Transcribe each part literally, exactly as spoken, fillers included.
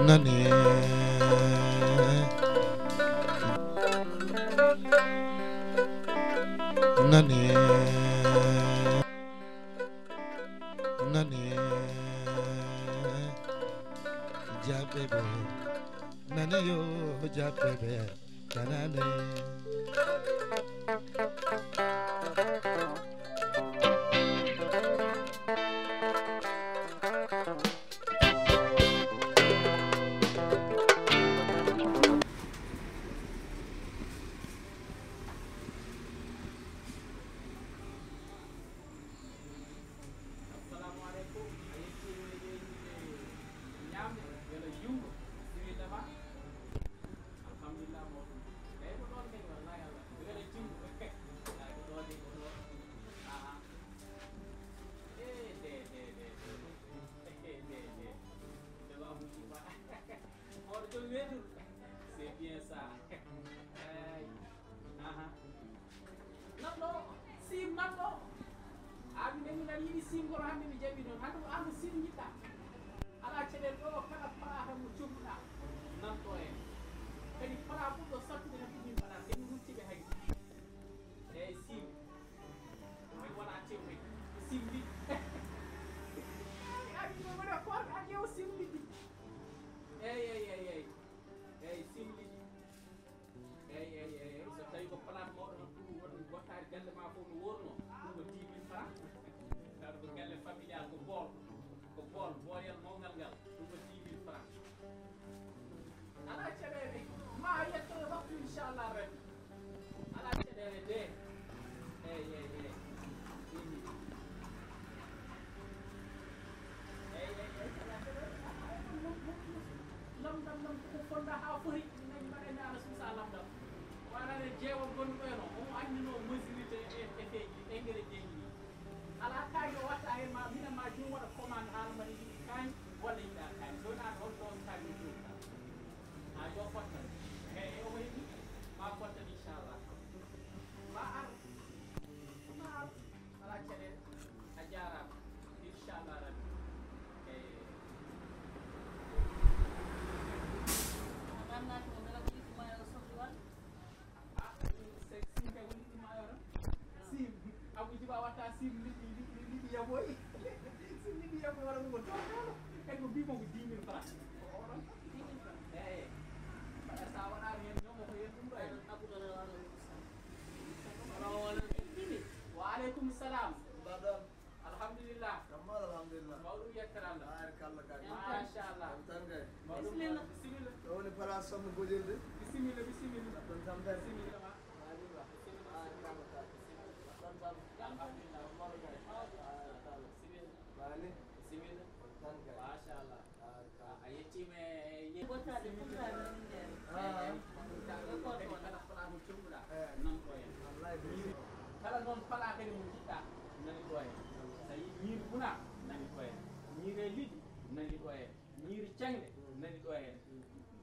Nane. Nane. Nane. Jaɓɓe ɓe. Nane yo jaɓɓe ɓe. Tanane. Assalamu aleykum. A yetti wayde yimɓe ñaamde, wela junngo, siwilla ma. Alhamdulillah, mawɗum. Eyi, ko ɗoon kay, wallahi Allah. Wela junngo. Eyi, ko ɗoon de, ko ɗoon. Aha. Eh, de, de, de, de. Eh, de, de. De, ba, mu, ba. Hoto joom weeɗuru. C'est bien ça. Eyi. Aha. Nanɗo, sim nanɗo. Aa, mi nani, mi nani yiɗi sim kono hannde mi jaɓi noon. Hannde ko aan ko sim njiɗɗaa. Alaa caɗeele ɗo kala pala tan mo cogguɗaa. Nanɗo en. Kadi pala ɓurɗo sattude tan ko min mbaɗaa. Kadi mi rutti ɓe hay. Eyi sim. Min wona tew hay. Sim liɗɗi. Adi mo wona koor adi o sim liɗɗi. Eyi, eyi, eyi, eyi. Eyi sim liɗɗi. Eyi, eyi, eyi, eyi. So tawi ko palaat mawɗo noon, ɗum won gottaari galle ma fof no worno, ɗum ko dix mille francs. Tawa ko galle familial, ko bool, ko bool, booyal mawngal ngal, ɗum ko dix mille francs. Alaa caɗeele, ma a yetto e waktu, inchallah rabbi. Alaa caɗeele de. Eyi, eyi, eyi. Eyi, eyi, eyi, alaa caɗeele. Lamndam noon ko fonda haa foti, min nani mbaɗa ñaala suusa lamndam. Waɗane jeewal gonɗo ɗo e noon, omo anndinoo mesure e, e, e feeji, engrais jeeji ɗi. Alaa kaañi o watta heen ma, minen ma joom waɗa commande haala mbaɗa yiɗi kaañi walla yiɗa kaañi. So wonaa ɗo, ɗo kaañi joom ka. A yo fottan. Eyi, omo heɓi, ma fottan inchallah. Ma ar, ma ar. Alaa caɗeele. A jaaraama. Inchallah rabbi. Eyi. A naamnaaki mo mbela ko yiɗi ma yo soble walla? Ah, c'est sim kay woni ɗum ma yoro. Sim. Abou Djiba watta sim liɗɗi, liɗɗi, liɗɗi yaboy. Sim liɗɗi yaboy wala ɗum ko totono. Kadi ko mbimo ko dix mille francs. Ko oɗon. Dix mille francs. Eyi. Mbaɗa sa waɗaani heen ñoomo ko heen ɗum ɗo en. Abou Djiba wala ɗum. Wa aleykum salam. Mbaɗon. Alhamdulillah. Jam maa alhamdulillah. Mawɗum yettere Allah. Baarikalla kay. Machallah. Jam tan kay. Mawɗum bisimilla. Bisimilla. Ɗo woni place somme bojirde. Bisimilla, bisimilla. Ɗon tampere. Bisimilla ma. Baarikalla. Bisimilla. Baarikalla kay. Bisimilla. Ɗon tan. Alhamdulillah. Mawɗo kay. Baarikalla. Bisimilla. Baani. Bisimilla. Ɗon tan kay. Machallah. A yettiima e ñe- Bottaade Fulfulde min ndeen. Ah. Eyi, Fulfulde kadi kala palaatu cogguɗaa, eh, nan ɗo en. Wallaay, ndeysaan. Kala noon palaa kadi mo njiɗɗaa, nani ɗo en. So a yii ñiiri funaa, nani ɗo en. Ñiiri e liɗɗi, nani ɗo en. Ñiiri ceŋɗe, nani ɗo en.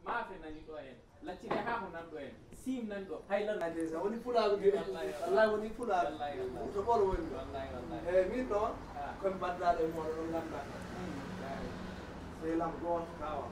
Maafe, nani ɗo en. Lacciri e haako nan ɗo en, sim nan ɗo, hay lan. Ndeysaan, woni pulaagu de. Wallaay, wallaay. Wallaay, woni pulaagu. Wallaay, wallaay. Ko ɓolo woni ɗo. Wallaay, wallaay. Eyi, min ɗo, ah, ko mi baddaɗo e mooɗo ɗon ngannduɗaa. Hmm. Eyi. Sehil am gooto, kawa.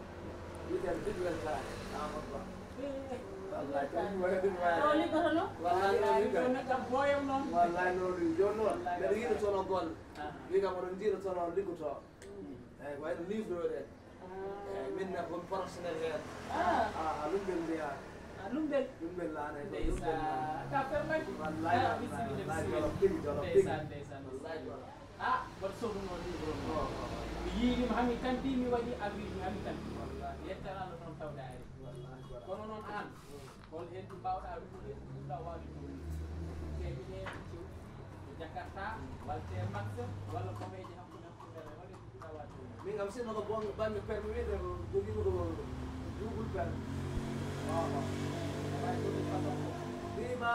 Wiyetee Big Weltaare, Amadou Ba. Eh, wallaay, ko ɗum waɗi ɗum waɗi. O liggotono? Wallaay, noon liggoto. Neɗɗo booyam noon. Wallaay, noon liggoto. Jooni noon, wallaay, mbeɗa yiɗa toon golle. Ah. Wi kam oɗon njiɗa toon on liggotoo. Hmm. Eyi, ko wayno livre o ɗen. Ah. Eyi, min ne, komi professionnel heen. Ah. Ah, ah, Lumbel mbiyaa. Ah, Lumbel. Lumbel laana e ko Lumbel laana. Ndeysaan. Ka fermaki? Wallaay, ah, wallaay, bisimilla, wallaay, bisimilla. Jolof tigi, Jolof tigi. Ndeysaan, ndeysaan, wallaay. Ndeysaan. Ah, mboɗo sohluno livre o. Oh, oh. Mi yii ɗum, hami kan mbi mi waɗi avril, mi hami kan. Wallaay. Yettere Allah noon tawde ari. Wallaay, wallaay. Kono noon aan, mm, hol heen ɗum mbaawɗaa wiɗude, ɗum ɗaa waawi ɗum? Ceeɗe ɗe cewɗi, ko Jakarta, walte Max, walla komeeje hakkunde hakkunde, walla ɗum ɗaa waawi ɗum? Min kam, sinno ko bon-, bannge permis wiyetee ko jogiimi ko double permis. Waaw, waaw. Waawi ɗum ɗum façon ko.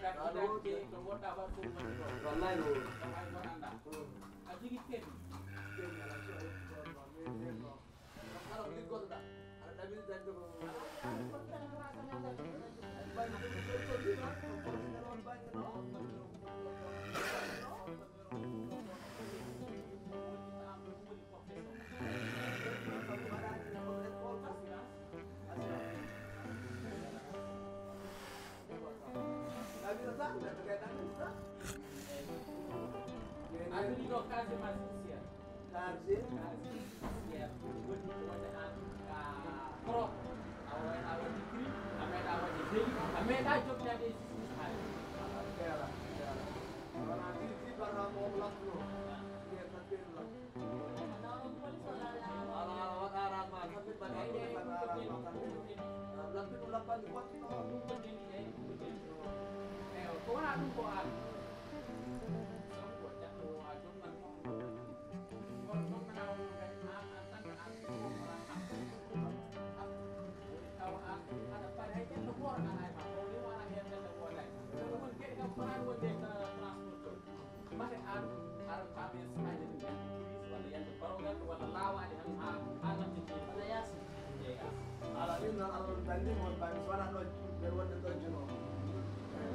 Carte d'identité, to ngonɗaa waɗ fof, waɗ ɗo. Wallahi no woodi. Ko hay mo anndaa. A jogii permis? Permis alaa, so a yettii toon, ma, mais, mais, non. Kala ko liggotoɗaa, aɗa ɗaɓɓiri dañde ko. Aɗa yiɗi ɗo Casamance, Carte d'identité, woni ko waɗde aan ka korok. A meeɗaa waɗde crime, a meeɗaa waɗde délit, a meeɗaa jokkaade e justice haali. Wona ti, ti barha mo latno. Ala, ala, waɗa arama tan, min mbaɗa ɗum tan, arama tan. Lampi ɗum lappandi goɗɗi ɗo. Eyo, ko wona ɗum ko aan. Sabu ko jaɗɗo o a jomnan mo. Kono ɗum nana o kadi aan en tant que aan ko wona aan. Woni tawa aan aɗa paari hay ƴetto gooro nana e ma. Ko ni wona heen ƴetto gooro ay. Ɗum woni geɗe kam ko aan woni e transporteur. Mate aan aran paami en sahaaji ɗum yande kiris walla yande barogal walla laawaade tan haa haa naɓde jeeyi. Walla yaasi. Jeeyi yaasi. Ala ɗum noon Allah ɗum danndi mo won paami so wona ɗo ɓe wonde ɗo juno.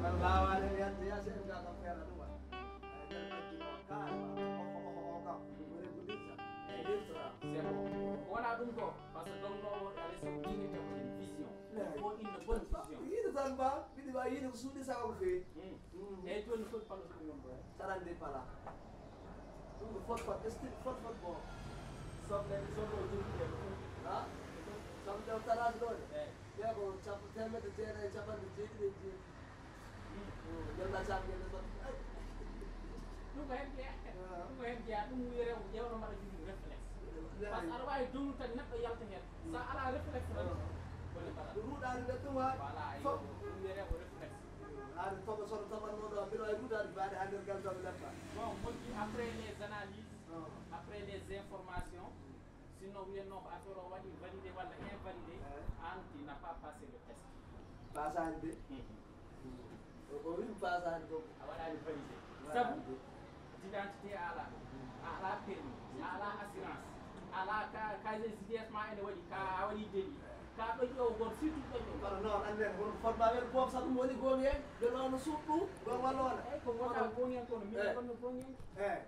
Walla laawaade en yande yaasi en ga kam feera ɗum waɗa. Nder majjum o kaara oho oho o kam woni ko dirta. Eyi. Dirta. C'est bon. Ko wona ɗum ko par ce que dongnoowo alay sago jinnirta ko en vision. Eyi. Ko une bonne vision. Yiide tan ba mbiɗi wawi yiide ko suuɗi sago ko feewi. Hmm. Eyi, jooni foti palo so ɗum woni ɗo. Sarande pala. Ɗum ko fot fot, esti fot fot bon. Soble, soble o jogii ɗe. Ha? Soble o taraji ɗo de. Eyi. Ɗe ko cap-, teemedde jeenayi e capanɗe jeeɗiɗi e jeeɗiɗi. Hmm. Ɗum ko heen jeyaa. Ah. Ɗum ko heen jeyaa. Ɗum wiyetee ko ƴeewno mbaɗa jogii réflexe. Eyi. Par ce que aɗa waawi dognude tan neɗɗo yalta heen. Sa alaa réflexe tan, ah, woni mbaɗa. Ɗum ruuɗaani nder ɗum waɗi. Voilà, fof. Ɗum wiyetee ko réflexe. Haade toɓo sono toɓannoo ɗo, mbiɗo e ruudaade baade haa nder galgal leppa. Bon, moƴƴi, après les analyses, ah, après les informations, sinno wiyatnoo ko affaire o waɗi validé walla invalidé, eh, aan tu n'as pas passé le test. Pasaani de. Mhm. O, o wi mi pasaani ko. A waɗaani validé. Waɗaani de. Sabu d'identité a alaa, a alaa permis, a alaa assurance, a alaa ka, casier judiciaire ma ene waɗi, ka a waɗi délit, ka ɗoƴƴoowo gooto, surtout ɗoƴƴoowo. Kono noon, annden, kono fotma wer gooto sabu mo woni gooŋiyanke, ɓe ɗo no suuɗ ɗum, ɗo walla wona. Eyi, ko ngonɗaa gooŋiyanke kono, min, eh, kono gooŋiyanke. Eyi,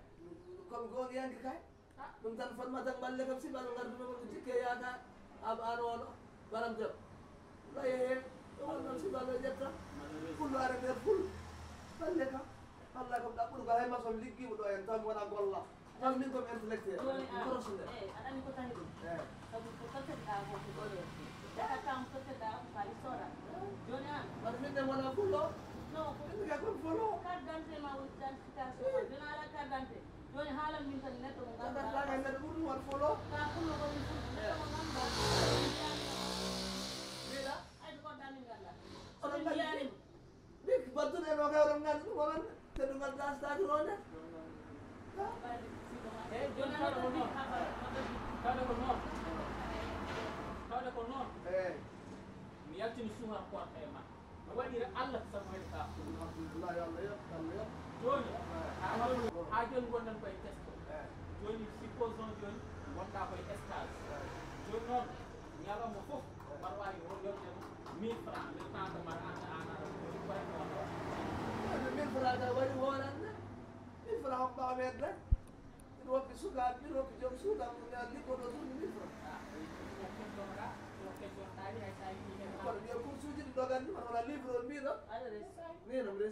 kono gooŋiyanke kay. Ah, ɗum tan fotma tan balle kam, sibaano ngarduno ko jikke yaaka, ab-, ano ono, baram jam. Laye heen, ɗum woni noon sibaano ƴetta. Pullo ara nder pul. Balle kam, walla kam ɗaɓɓude ko hay maçon liggiima ɗo en tan wona golla. Tan min kam intellectuel. Jooni an, professionnel. Eyi, aɗa anndi ko tahi ɗum? Eyi. Sabu ko totteɗaa ko ko ɗo. Daka kam totteɗaa ko kaali sooda. Jooni an. Mbaɗa min ɗen wona pullo? Non, ko min ka kon pullo. Carte d'identité ma woni identification. Eyi. Jooni a alaa carte d'identité. Jooni haalan min tan neɗɗo mo ngannduɗaa. Neɗɗo ɓurɗo won folo. Ka pullo ko min fulɓe. Neɗɗo mo ngannduɗaa. Mbiɗa? Hay ko ɗan min nganndaa. Oɗon ngannduɗaa? Min battude no kay oɗon nganndi ɗum onon. Teddungal dastaaki ɗo nde. Eyi, jooni tawde ko noon. Tawde ko noon. Tawde ko noon. Eyi. Mi yaltini suhar koor e ma. Mi waɗira Allah sabu heen ka. Alhamdulillah, yo Allah yoɓ, Allah yoɓ. Jooni, haa jooni, haa jooni ngonɗen koye test. Eyi. Jooni, supposons jooni, ngonɗaa koye stage. Eyi. Jooni noon, ñalawma fof, mbaɗa waawi yoɓde mille francs, le temps que mbaɗa an, an aɗa foti koye ko waɗa. Mille francs ka waɗi hoore an de. Mille francs on ɓaawa meeɗde. Mbiɗo woppi sukaaɓe, mbiɗo woppi joom suudu am, ɗum yaa liggoɗo suudu mille francs. Ah, oui, ko ɗum ɗo mbaɗa, ko ɗum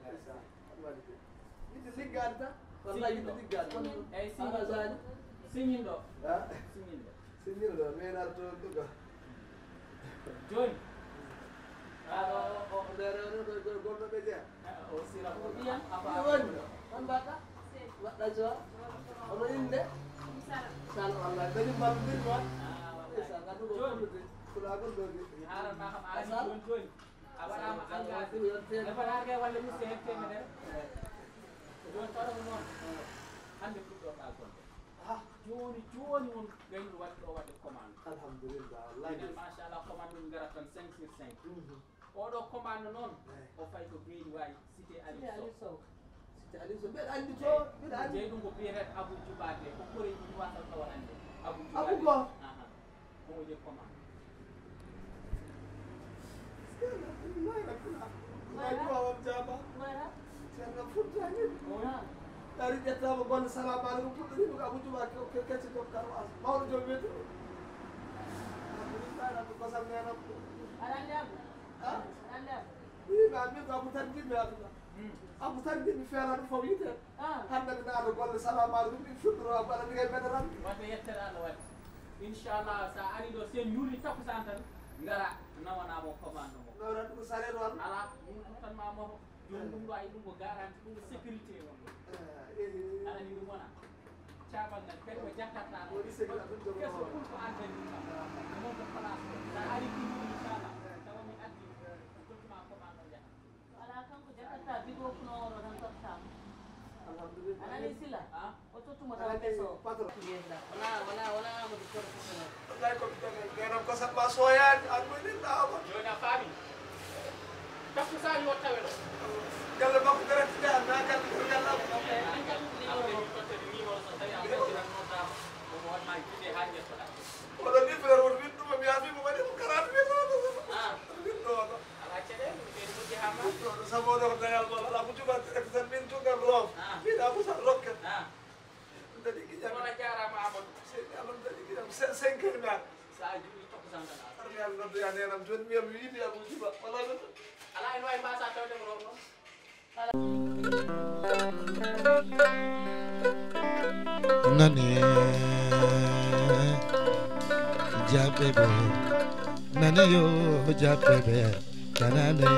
Ndeysaan. Waɗi de. Yiɗde liggaade tan. Wallaay, yiɗde liggaade tan. Eeyi, siññinɗo. Siññinɗo. Ah. Siññinɗo. Siññinɗo, mi en arto ɗum ɗo. Jooni. Aɗo, o, o, nder rewre ɗo, ɗo, gonɗo ɓe jeya. O sira ko ɗiyan, afa. Ɗiyan woni. On mbaɗɗa? Mbaɗɗa jowa? Hono innde? Sala. Sala, wallaay. Ɓe ɗum mbaɗa mbir noon. Ah, wallaay. Ndeysaan, ngaddu ko. Jooni. Fulɓe ɗo de. Haaran ma kam a ari jooni, jooni. A waɗaama engagé. Heɓataake walla musse heen teemedere. Jooni, tawa ko noon. Hannde puɗɗorɗaa golle. Ah. Jooni, jooni won gaynuɗo waɗi ɗo waɗde commande. Alhamdulillah, wallahi. Minen, machallah, commande ɗum ngarat tan cinq sur cinq. Mhm. Oɗo commande noon, eeyi, o fayi to Beeli Wayi, cité Aliou Sow. Cité Aliou Sow. Cité Aliou Sow. Mbeɗa anndi to, mbeɗa anndi. Jeyi ɗum ko biyeteeɗo Abou Djoubate, ko Korey ɗum wasal tawa annde. Abou Djoubate. Abou Ba. Aha. Omo jogii commande. Mayra, Pulaar. Mayra. Mayra, Pulaar, on jaaba. Mayra. Ceerno Futtaani. Ah. Ari ƴettaama golle, salaamu aleykum, puɗɗoriima ko Abou Djoubate, ke-, ke-, kecce joom karawaas. Mawɗo joom wetu. Alhamdulillah, rabbi kosam neenam. Aɗa anndi Abou? Ah? Aɗa anndi Abou? Wi, ma min ko Abou tan njiɗmi aduna. Hmm. Abou tan njiɗmi feela ɗum fof yiite. Ah. Hannde mi naata golle, salaamu aleykum, min fuɗɗoro, Abou, aɗa ligay meɗe tan. Wadde yettere Allah waɗi. Inchallah, so a ari ɗo, so en juuli takkusaan tan, ngara, nawana mo commande mo. Nawran ɗum sareet walla? Alaa, ɗum tan ma moto. Jooni ɗum ɗo, ayi, ɗum ko garanti, ɗum ko sécurité won ɗo. Eh, eh, eh. Aɗa anndi ɗum wona? Caabal ngal, kadi ko Jakarta ɗo. Woni sécurité ɗum jogo keso ɗum ko an dañi ɗum. Ah. Ɗum won ko place o. So a ari ɗum ɗo, inchallah, tawa mi addi, mi tottuma commande o yaha. Alaa, kanko Jakarta bigo kuno oɗo tan tottaama. Alhamdulillah. A nanii Sila? Ah? O tottuma tan keso o. Patron. Wona, wona, wona Amadou Koro fof. Wallaay ko mi dañi. Ɓeɗon ko saɗa sooyaani, an ko min ɗaama. Jooni a faami. Takkusaan yo tawe ɗo. Galle makko direct de, an na galle, ko galle am. Eh, an kam numéro o. Après, mi tottani numéro so tawi a majjiran noddama. Omo waɗma guide haa ƴettoɗa. Oɗo ni frère woto winnduma, mi yaafiima, waɗi mo quarante mille francs. Ah. Winndo oɗo. Alaa caɗeele, ɗum kay moƴƴi haa ma. Winndo oɗo, sabu oɗo ko dayal mo, alaa ko juɓat rek tan, min tun kam roof. Ah. Mbiɗa ko tan rokke. Ah. Ɗum dañi giƴam. Kono a jaaraama, Amadou. Seydi Allah, ɗum dañi giƴam. Cin-, cinq heures mi ara. So a juuli takkusaan tan a ara. Ar mi ara noddoya neenam jooni, mi wiya mi yiɗi Abou Djiba. Wala ɗum. Alaa, ene waawi mbaasa tawde mo roof noon. Nane, jaɓɓe ɓe, nane yo, jaɓɓe ɓe, tanane.